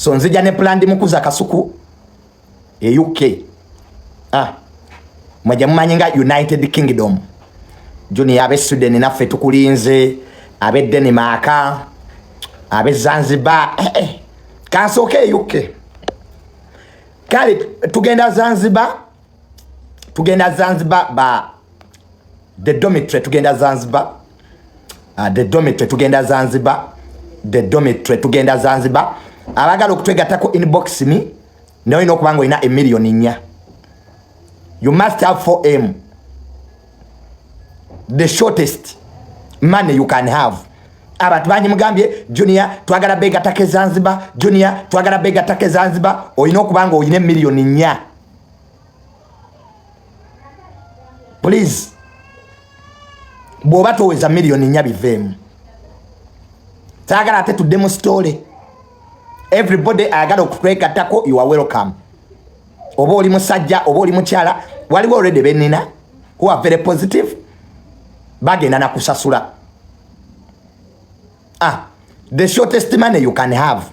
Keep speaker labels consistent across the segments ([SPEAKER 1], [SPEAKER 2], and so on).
[SPEAKER 1] So nzija ne plan mukuza Kasuku e UK. Ah. Mwaja mumanyi nga United Kingdom. Junior abe Sweden naffe tukulinze, abe Denmark, abe Zanzibar. Eh, eh. Kansooke e UK. Kale tugenda Zanzibar. Tugenda Zanzibar ba the dormitory, tugenda Zanzibar. The dormitory tugenda Zanzibar. The dormitory tugenda Zanzibar. Abagala okutwegattako inbox me, naye olina okuba nga olina emiliyoni 4. You must have 4M. The shortest money you can have. Abantu bangi mugambye Junior twagala begattako e Zanzibar, Junior twagala begattako e Zanzibar. Olina okuba nga olina emiliyoni 4. Please, bw'oba toweza miliyoni 4 biveemu. Saagala ate tudde mu story. Everybody ayagala okutwegattako, you are welcome. Oba oli musajja oba oli mukyala, waliwo already bennina who are very positive, bagenda na kusasula. The shortest money you can have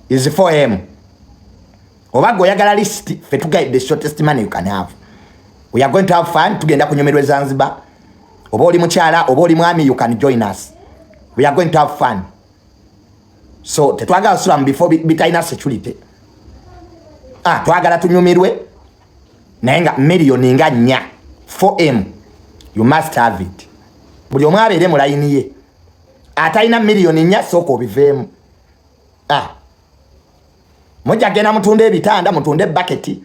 [SPEAKER 1] is 4M. Oba gwe oyagala list, ffe tugaye the shortest money you can have. We are going to have fun, tugenda kunyumirwa e Zanzibar. Oba oli mukyala oba oli mwami, you can join us. We are going to have fun. So tetwagala sula mu bifo bitalina security. Twagala tunyumirwe naye nga miliyoni nga 4, 4M you must have it. Buli omu abeere mu layini ye. Atalina miliyoni 4 sooka obiveemu. Mujja genda mutunde ebitanda, mutunde baketi.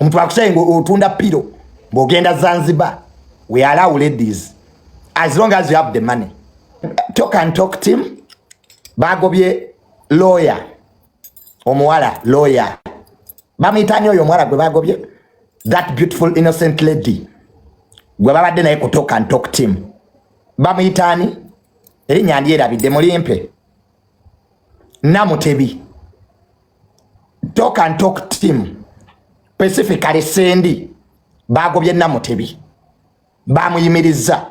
[SPEAKER 1] Omuntu akusaye nga otunda piro ng'ogenda Zanzibar. We allow ladies as long as you have the money. Talk and Talk team bagobye lawyer, omuwala lawyer bamuyita oyo omuwala gwe bagobye, that beautiful innocent lady gwe babadde naye ku Talk and Talk team, bamuyita ani? Erinnya ndyerabidde, mulimpe. Namutebi. Talk and Talk team specifically Sendi bagobye Namutebi, bamuyimiriza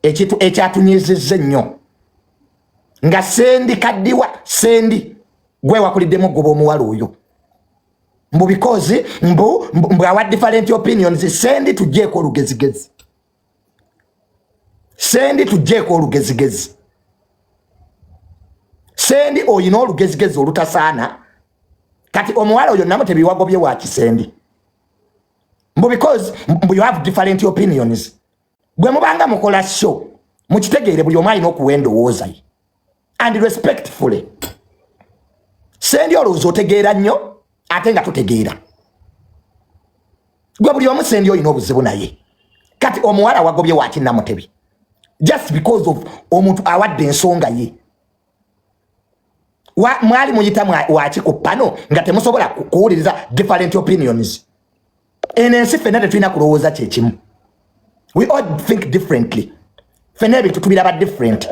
[SPEAKER 1] ekintu ekyatunyizizza ennyo nga Sendi kaddiwa. Sendi gwe wakuliddemu goba omuwala oyo mbu because mbu awa different opinions. Sendi tugyeeko olugezigezi, Sendi tugyeeko olugezigezi. Sendi oyina olugezigezi olutasaana. Kati omuwala oyo Namutebi wagobye wa Kisendi mbu because mbu you have different opinions. Bwe mubanga mukola show mukitegeere buli omu alina okuwa endowooza ye and respectfully. Sendi olowooza otegeera nnyo ate nga totegeera. Gwe buli omu Sendi olina obuzibu naye. Kati omuwala wagobye waki Namutebi just because of omuntu awadde ensonga ye? Mwali muyita waki ku pano nga temusobola kuwuliriza different opinions? Eno ensi ffenna tetulina kulowooza kyekimu. We all think differently. Ffenna ebintu tubiraba different.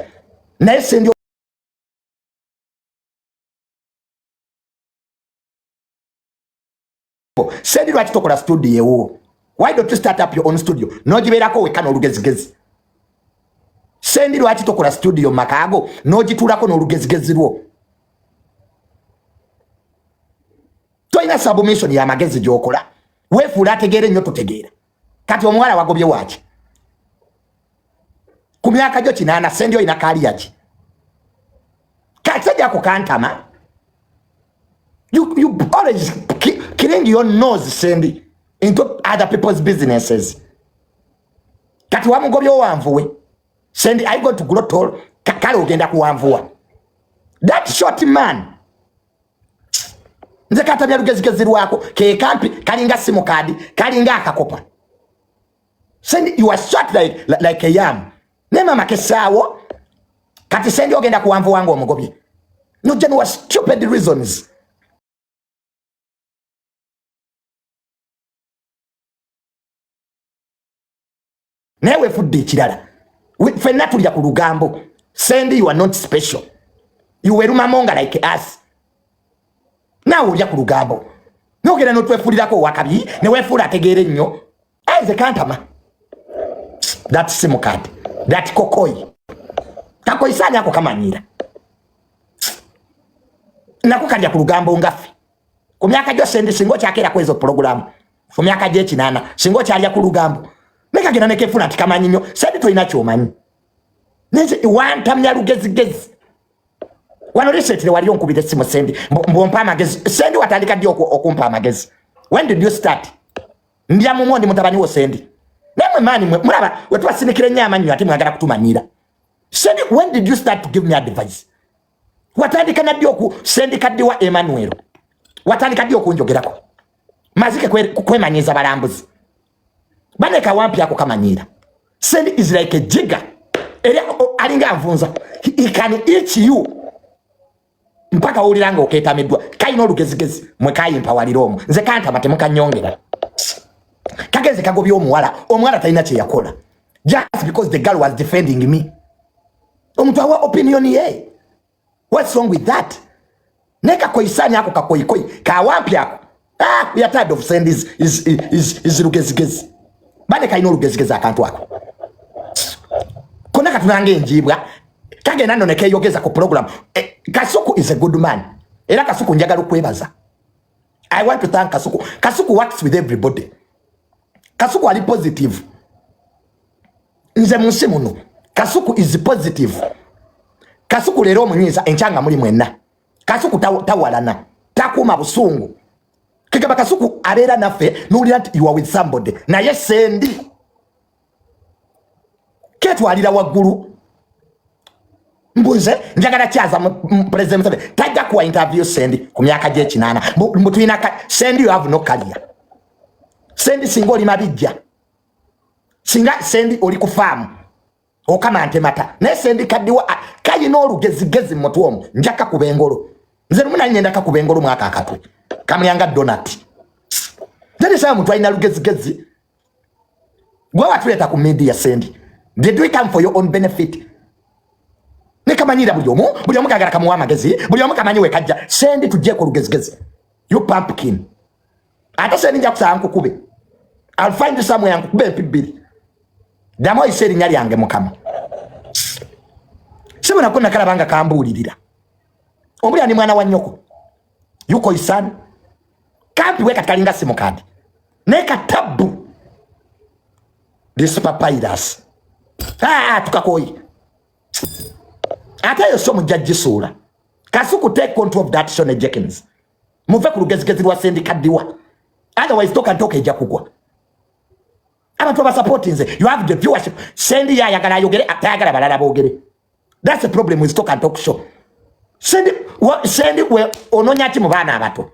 [SPEAKER 1] Naye Sendi Sendi lwaki tokola studio ewo? Why don't you start up your own studio n'ogibeerako wekka n'olugezigezi? Sendi lwaki tokola studio mu makaago n'ogituulako n'olugezigezi lwo? Tolina submission y'amagezi gy'okola, weefuula ategeera ennyo, totegeera. Kati omuwala wagobye waaki ku myaka gyo 80? Sendi olina kaaliyaki kasajja ako kantama. You always killing your nose, Sendi, into other people's businesses. Kati wamugobye owanvuwe. Sendi, I go to grow tall. Kale ogenda kuwanvuwa that short man. Nze katamya lugezigezi lwako kekampi kalinga simu kadi kalinga akakopa. Sendi, you are short like a yam. Ne mama kesaawo. Kati Sendi ogenda kuwanvuwa nga omugobye no genuine stupid reasons. Naye wefudde ekirala. Ffenna tulya ku lugambo. Sendi, you are not special. You were mamonga like us. Naawe olya ku lugambo nogenda notwefulirako owakabi newefuula ategeera ennyo. Nze kantama that sim card, that kokoyi kakoyisaani ako kamanyira. Nako kalya ku lugambo ngaffe. Ku myaka gyo Sendi, singa okyakeera ku ezo pulogulaamu ku myaka gy'ekinaana, singa okyalya ku lugambo, naye kagenda nekefuna nti kamanyi nnyo. Sendi, tolina kyomanyi. Nze wantamya lugezigezi wano recently, wali onkubira essimu Sendi, mbwompa amagezi. Sendi, watandika ddi okumpa amagezi? When did you start? Ndya mumwo, ndi mutabani wo Sendi. Naye mwe maani mwe mulaba wetubasinikira ennyo amannyo, ate mwagala kutumanyira. Sendi, when did you start to give me advice? Watandika naddi oku Sendi Kaddiwa Emmanuel, watandika ddi okunjogerako? Mazike kwemanyiza balambuzi baneka wampi ako kamanyiira. Sendi is like a jigger, era alinga anvunza. He can eat you mpaka owulira nga oketamiddwa. Kalina olugezigezi, mwe kayimpawalira omwo. Nze kantama, temukanyongera. Kagenze kagobya omuwala, omuwala talina kyeyakola, just because the girl was defending me. Omuntu awa opinion ye, what's wrong with that? Naye kakoyisani ako, kakoyikoyi kawampi ako. Ah, we are tired of saying this is lugezigezi. Bane kalina olugezigezi akantu ako konna katunanga enjiibwa, kagenda nno nekeyogeza ku program. Kasuku is a good man, era Kasuku njagala okwebaza. I want to thank Kasuku. Kasuku works with everybody. Kasuku ali positive. Nze mu nsi muno Kasuku is positive. Kasuku leero omunyiiza, enkyanga muli mwenna. Kasuku tawalana, takuuma busungu. Kegamba Kasuku abeera naffe nowulira nti you are with somebody. Naye Sendi ketwalira waggulu, mbuze njagala kyaza President Museveni, tajja kuwa interview. Sendi ku myaka gy'ekinaana, mbu tulina Sendi, you have no career. Sendi, singa olima bijja, singa Sendi oli ku faamu okama nte mata. Naye Sendi Kaddiwa kayina olugezigezi mu mutwe omwo. Nja kakuba engolo nze lumu, nali ngenda kakuba engolo mwaka akatwe kamulyanga donut. Tenisaba muntu alina lugezigezi. Gwe watuleeta ku media, Sendi. Did we come for your own benefit? Nekamanyira buli omu, buli omu kagala kamuwa amagezi, buli omu kamanyi wekajja. Sendi, tujjeeko olugezigezi, you pumpkin. Ate Sendi, nja kusaba nkukube. I'll find you somewhere, nkukube empi bbiri. Ddamu oyise erinnya lyange mukama. Sibonako nakalaba nga kambuulirira. Omuli ani mwana wa nnyoko yukoisan kampi we kati kalinga SIM card, naye katabbu. This papyrus, ah, tukakoyi. Ate eyo so mujja gisuula. Kasuku, take control of that show ne Jenkins, muve ku lugezigezi lwa Sendi Kaddiwa, otherwise Talk and Talk ejja kugwa. Abantu abasupportinze, you have the viewership. Sendi yayagala ayogere, tayagala balala boogere. That's the problem with Talk and Talk show. Sendi, Sendi we ononya ki mu baana abato?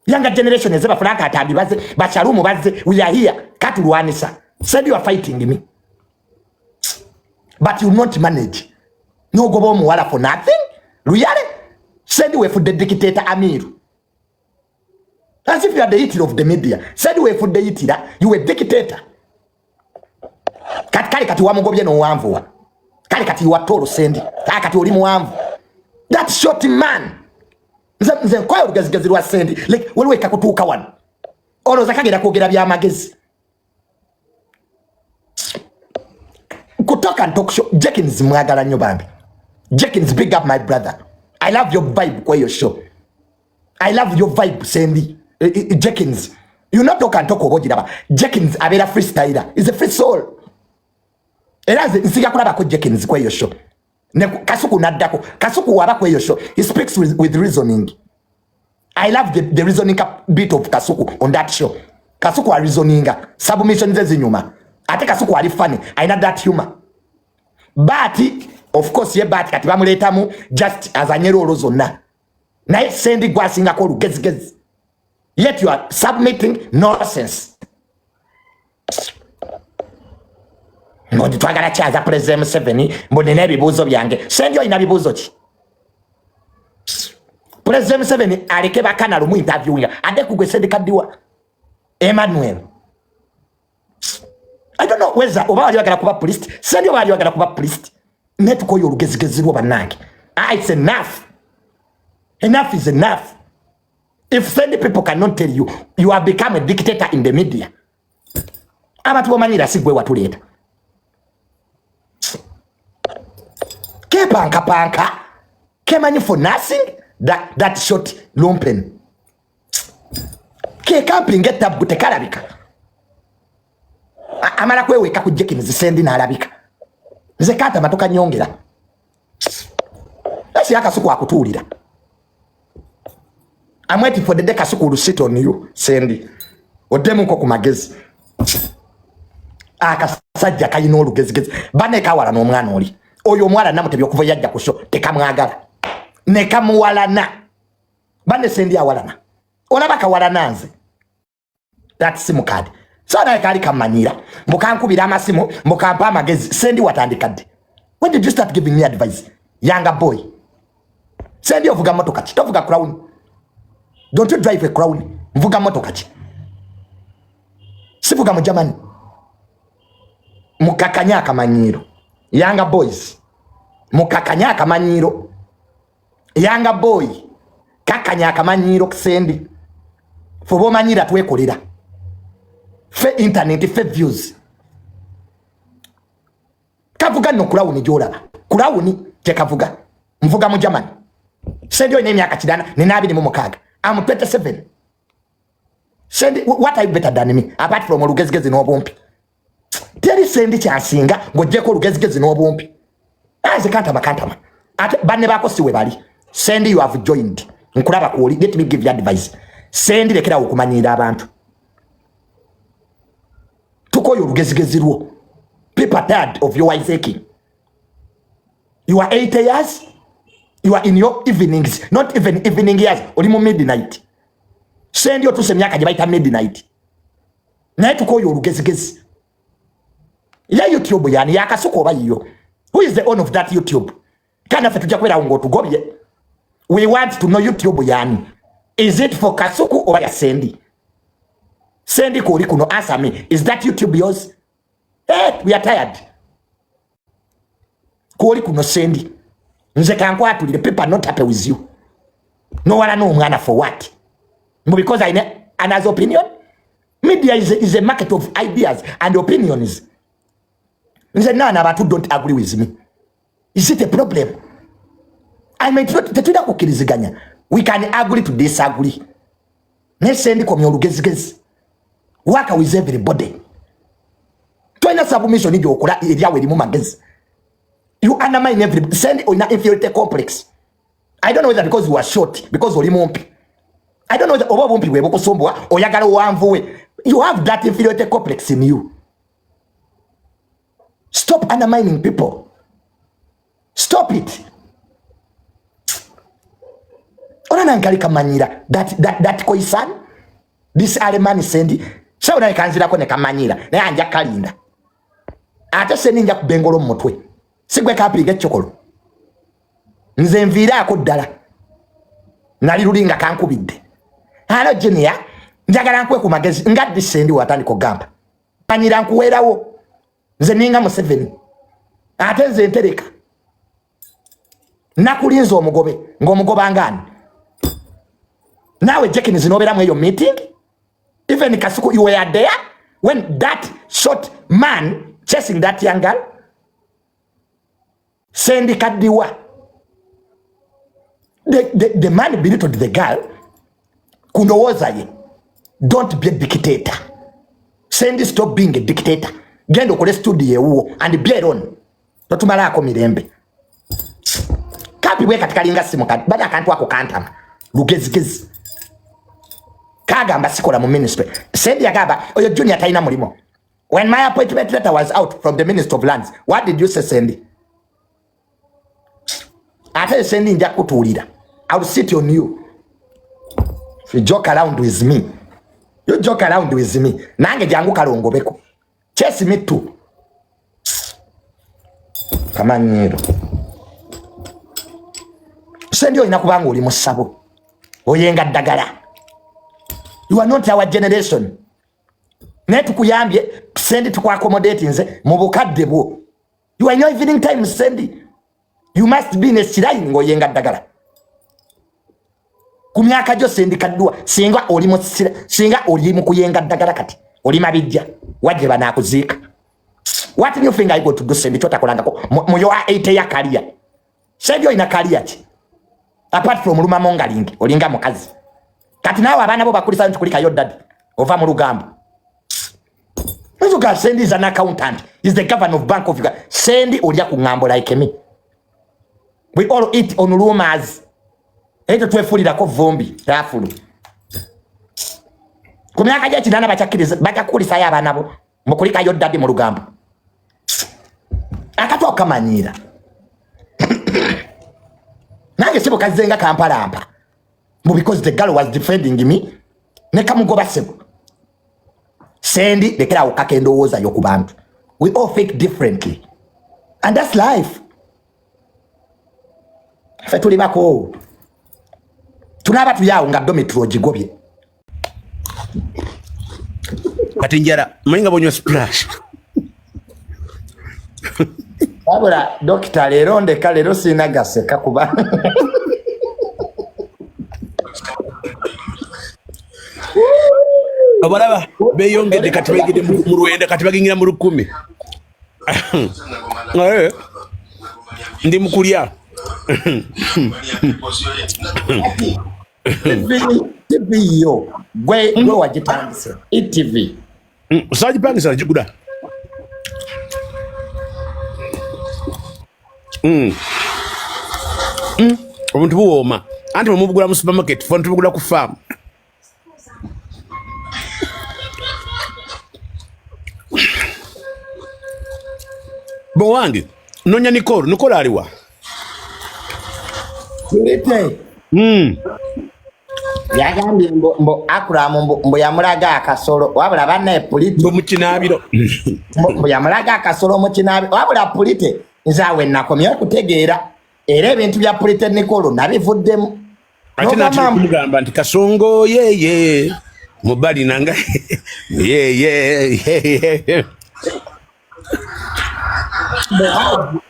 [SPEAKER 1] Younger generation eze, bafulanka atambi bazze, bashalumu bazze, we are here katulwanisa. Sendi, you are fighting me, but you not manage nogoba omuwala for nothing. Luyale Sendi wefudde dictator Amiru, as if you are the Hitler of the media. Sendi wefudde Hitler, you were dictator. Kati kale kati wamugobye nowanvuwa. Kale kati watolo Sendi, kale kati oli muwanvu. That short man, nze nkoya olugezigezi lwa Sendi. Like waliwo ekakutuuka wano, olowooza kagenda kwogera byamagezi kutoka Talk Show. Jenkins mwagala nnyo bambi. Jenkins, big up my brother. I love your vibe kweyo show. I love your vibe, Sendi. Jenkins, you not Talk and Talk oba ogiraba. Jenkins abeera freestyler, is a free soul. Era nze nsiga kulabako Jenkins kweyo show ne Kasuku naddako. Kasuku waba kweyo show, he speaks with reasoning. I love the reasoning bit of Kasuku on that show. Kasuku areasoninga, submission ze zinyuma. Ate Kasuku ali funny, alina that humor. But of course ye but kati bamuleetamu just azanye role zonna. Naye Sendi gwasingako olugezigezi, yet you are submitting nonsense. Ngondi twagala kyaza President Museveni, mbu nina ebibuuzo byange. Sendi, olina bibuuzo ki? President Museveni aleke bakana lumu interviewinga adde kugwe Sendi Kaddiwa Emmanuel. I don't know whether oba wali wagala kuba priest, Sendi, oba wali wagala kuba priest. Naye tukoye olugezigezi lwo bannange. Ah, it's enough, enough is enough. If Sendi people cannot tell you, you have become a dictator in the media. Abantu bomanyira si gwe watuleeta. Kepankapanka kemanyi for nothing. That short lumpen kekampinga etabbu tekalabika. Amala kweweka ku Jekins Sendi n'alabika. Nze kantama, tokanyongera. Esi Akasuku akutuulira. I'm waiting for the day Kasuku will sit on you. Sendi, oddemuko ku magezi. Akasajja kalina olugezigezi banekawala n'omwana oli oyo. Omuwala Namutebi okuva yajja ku show tekamwagala, nekamuwalana. Bane, Sendi awalana, olaba kawalana nze. That SIM card, so naye kaali kamanyira mbukankubira amasimu, mbukampa amagezi. Sendi, watandika ddi? When did you start giving me advice, younger boy? Sendi, ovuga motoka ki? Tovuga Crown? Don't you drive a Crown? Nvuga motoka ki? Sivuga mu Germany. Mukakanya akamanyiiro, younger boys, mukakanya akamanyiiro. Younger boy, kakanya akamanyiiro. Sendi, fuba omanyira twekolera fe internet, fe views. Kavuga nno Crown gyolaba, Crown kyekavuga. Nvuga mu Germany. Sendi, olina emyaka 80, nina 26. Am 27. Sendi, what are you better than me apart from olugezigezi n'obumpi? Teri Sendi kyansinga ng'oggyeko olugezigezi n'obumpi. Aze kantama, kantama. Ate banne baako si we bali. Sendi, you have joined, nkulaba kwoli. Let me give you advice. Sendi, lekerawo okumanyiira abantu. Tukoyo olugezigezi lwo. People are tired of your wiseacring. You are 80 years, you are in your evenings, not even evening years, oli mu midnight. Sendi, otuuse emyaka gye bayita midnight, naye tukoyo olugezigezi. Ya YouTube yani Yakasuku oba yiyo? Who is the owner of that YouTube? Kandi naffe tujja kubeerawo ng'otugobye. We want to know, YouTube yani, is it for Kasuku oba ya Sendi? Sendi, koli kuno, answer me, is that YouTube yours? Eh, we are tired. Koli kuno, Sendi, nze kankwatulire, people are not happy with you. Nowala n'omwana for what? Mbu because I another opinion. Media is a market of ideas and opinions. Nze naana abantu don't agree with me, is it a problem? I might not, tetulina kukkiriziganya. We can agree to disagree, naye Sendi, komya olugezigezi. Work with everybody. Tolina submission gyokola eryawo erimu magezi. You undermine everybody. Sendi, olina inferiority complex. I don't know whether because you are short, because oli mumpi. I don't know whether oba obumpi bwe bukusumbuwa, oyagala owanvuwe. You have that inferiority complex in you. Stop undermining people, stop it. Ona nankali kamanyira that koisan, this alemani. Sendi sawo naye kanzirako ne kamanyira, naye anja kalinda. Ate Sendi, nja kubengolo mu mutwe, sigwe kapiga ekyokolo. Nze nviiraako ddala, nali luli nga kankubidde, "Hello Junior, njagala nkuwe ku magezi." Nga ddi, Sendi, watandika okugamba manyira? Nkuweerawo nze ninga Museveni, ate nze ntereka. Nakulinza omugobe ng'omugoba ngaani? Naawe Jekins nobeeramu eyo meeting. Even Kasuku, you were there when that short man chasing that young girl. Sendi kaddiwa, the man belittled the girl. Ku ndowooza ye, don't be a dictator. Sendi, stop being a dictator. Genda okole studio ewuwo and be alone. Totumalaako mirembe. Kampi bwe kati kalinga simu kati bali akantu ako kantama lugezigezi. Kagamba sikola mu ministry. Sendi yagamba oyo Junior talina mulimu. When my appointment letter was out from the Minister of Lands, what did you say, Sendi? Ate Sendi, nja kutuulira. I will sit on you if you joke around with me. You joke around with me, nange jangu kalongobeko. Chase me too. Kamanyiro, Sendi, olina kubanga oli musabo oyenga ddagala. You are not our generation, naye tukuyambye. Sendi, tukwaccomodate nze mu bukadde bwo. You are in your evening time. Sendi, you must be in a shrine ng'oyenga ddagala ku myaka gyo. Sendi kaddwa, singa oli mu singa oli mu kuyenga ddagala kati oli mabijja wajje banaakuziika. What new thing are you going to do, Sendi, kyotakolangako mu your 80 ya career? Sendi, olina career ki? Apart from luma mongaling, olinga mukazi. Kati naawe abaana bo bakulisa nti kulikayo daddy ova mu lugambo. Nzuka Sendi is an accountant. He's the governor of Bank of Uganda. Sendi olya ku ngambo like me. We all eat on rumors. Eto twefulirako vumbi tafulu. Ku myaka gy'ekinana bakyakiriza bakyakulisayo abaana bo mukulikayo daddy mu lugambo. Akatu okamanyiira. Nange sibo kazzenga kampalampa. Mbu because the girl was defending me ne kamugoba sebo. Sendi lekera okaka endowooza yo ku bantu. We all think differently. And that's life. Ffe tuli bakoowu. Tunaaba tuli awo nga dormitory ogigobye.
[SPEAKER 2] Kati njala manyi nga bonywa splash.
[SPEAKER 1] Wabula dokita leero ndeka leero sirina gaseka kuba
[SPEAKER 2] abalaba beyongedde kati bayingidde mu lwenda kati bagingira mu lukumi. Eh, ndi mu kulya.
[SPEAKER 1] TV yo gwe gwe wagitandise ETV.
[SPEAKER 2] Sagipangisa nagigula. Obuntu buwooma anti bwemubugula mu supermarket ffe tubugula ku faamu. Bowange nonya Nicole, Nicole aliwa?
[SPEAKER 1] Tulite. Yagambye mbu Akram mbu yamulaga akasolo wabula bannaye Pulite.
[SPEAKER 2] Mbu mu kinaabiro.
[SPEAKER 1] Mbu yamulaga akasolo mu kinaabiro wabula Pulite nze awo nakomye okutegeera era ebintu bya Pulite Nicole nabivuddemu.
[SPEAKER 2] Ate natera kumugamba nti kasongo yeye mubali nanga yeye yeye.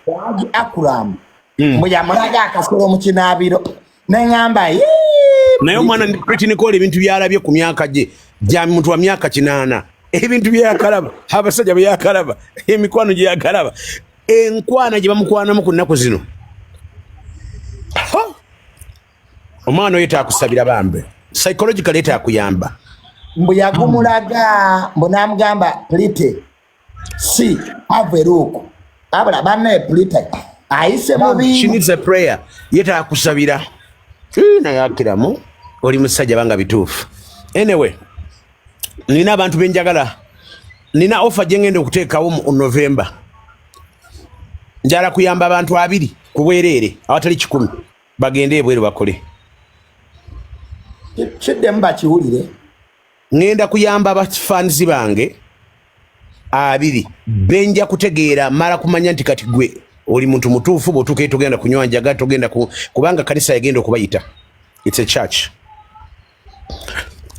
[SPEAKER 1] Haji Akram mbu yamulaga akasolo mu kinaabiro neŋŋamba yee.
[SPEAKER 2] Naye omwana Pretty Nicole ebintu byalabye ku myaka gye gya muntu wa myaka 8 ebintu byeyakalaba abasajja byeyakalaba emikwano gye yakalaba enkwana gye bamukwanamu ku nnaku zino. Omwana oyo taakusabira bambe psychologically etakuyamba.
[SPEAKER 1] Mbu yagumulaga mbu n'amugamba Pretty si have a look. Abula bannaye Pretty ayise mu
[SPEAKER 2] She needs a prayer. Ye taakusabira. Naye akiramu oli musajja banga bituufu. Anyway, nina abantu benjagala. Nina offer gye ngenda okuteekawo mu November. Njala kuyamba abantu 2 ku bwereere awatali 10 bagende ebweru bakole.
[SPEAKER 1] Kiddemu bakiwulire.
[SPEAKER 2] Ngenda kuyamba abafanzi bange 2 benja kutegeera mala kumanya nti kati gwe oli muntu mutuufu bw'otuuka togenda kunywa njaga togenda kubanga kanisa yagenda okubayita. It's a church.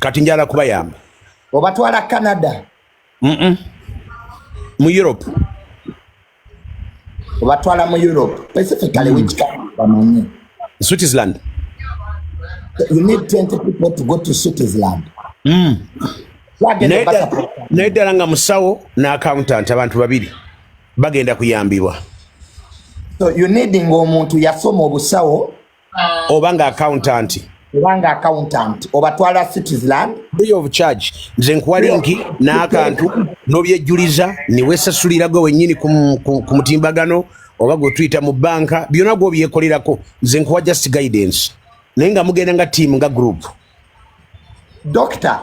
[SPEAKER 2] Kati njala kubayamba.
[SPEAKER 1] Obatwala Canada?
[SPEAKER 2] Mu Europe.
[SPEAKER 1] Obatwala mu Europe. Specifically which country bamanyi?
[SPEAKER 2] Switzerland.
[SPEAKER 1] You need 20 people to go to Switzerland.
[SPEAKER 2] Naye ddala nga musawo n'accountant abantu 2 bagenda kuyambibwa.
[SPEAKER 1] So you need ng'omuntu yasoma obusawo
[SPEAKER 2] oba nga accountant.
[SPEAKER 1] Oba nga accountant obatwala Switzerland
[SPEAKER 2] free of charge. Nze nkuwa linki n'akantu n'obyejjuliza ne weesasulira gwe wennyini ku mutimbagano oba gwe tuyita mu banka byonna gwe obyekolerako. Nze nkuwa just guidance naye nga mugenda nga team nga group.
[SPEAKER 1] Doctor,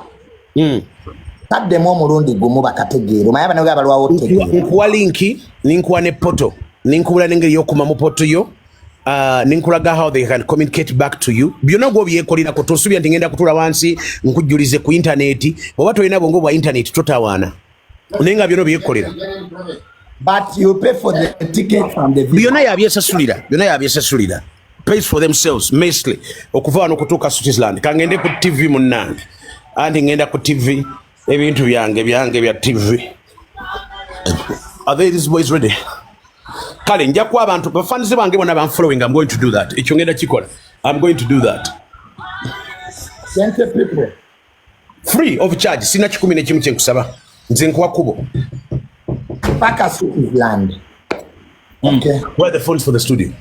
[SPEAKER 1] taddemu omulundi gumu bakategeera. Omanyi abana balwawo otegeera.
[SPEAKER 2] Nkuwa linki ninkuwa ne poto ninkubula n'engeri y'okuma mu poto yo. Ninkulaga how they can communicate back to you. Byonna gwe obyekolerako tosuubira nti ngenda kutuula wansi nkujjulize ku internet. Bw'oba tolina bwongo bwa internet totawaana. Naye nga byonna obyekolera.
[SPEAKER 1] But you pay for the ticket and the visa.
[SPEAKER 2] Byonna yabyesasulira. Byonna yabyesasulira. Pays for themselves mostly. Okuva wano okutuuka Switzerland. Kangende ku TV munnange. Anti ngenda ku TV ebintu byange byange bya TV. Are they these boys ready? Kale nja kuwa abantu bafanizi bange bonna ban following. I'm going to do that. Ekyo ngenda kikola. I'm going to do that.
[SPEAKER 1] 20 people.
[SPEAKER 2] Free of charge. Sina 11 kye nkusaba. Nze nkuwa kubo.
[SPEAKER 1] Paka Switzerland. Okay.
[SPEAKER 2] Where are the phones for the studio?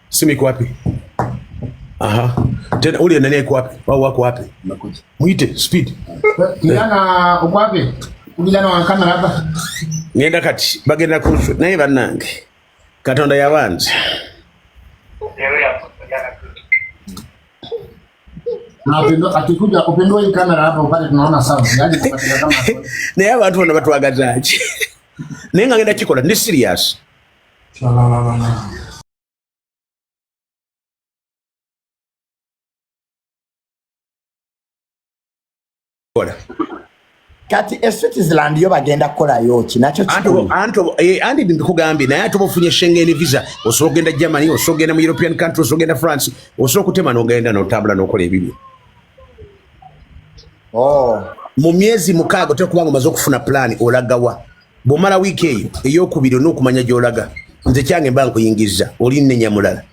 [SPEAKER 2] Simi iko wapi? Aha. Tena ule nani yuko wapi? Wao wako wapi? Muite speed.
[SPEAKER 3] Kijana uko wapi? Kijana wa kamera hapa.
[SPEAKER 2] Ngenda kati bagenda kusu naye bannange. Katonda yabanze.
[SPEAKER 3] Na akikuja kupindua hii kamera hapa upate tunaona sawa. Yaani kupata kama.
[SPEAKER 2] Naye abantu bano batwagaza ki? Naye nga ngenda kikola ndi serious.
[SPEAKER 3] La la la la.
[SPEAKER 1] Kati e Switzerland yo bagenda kukolayo ki nakyo kikulu.
[SPEAKER 2] Anti mbikugambye naye ate oba ofunye Schengen visa osobola okugenda Germany, osobola okugenda mu European country, osobola okugenda France, osobola okutema n'ogenda n'otambula n'okola ebibyo.
[SPEAKER 1] Oh.
[SPEAKER 2] Mu myezi 6 otera kubanga omaze okufuna plan olagawa. Bw'omala wiiki eyo ey'okubiri olina okumanya gy'olaga. Nze kyange mba nkuyingizza oli nnenya mulala.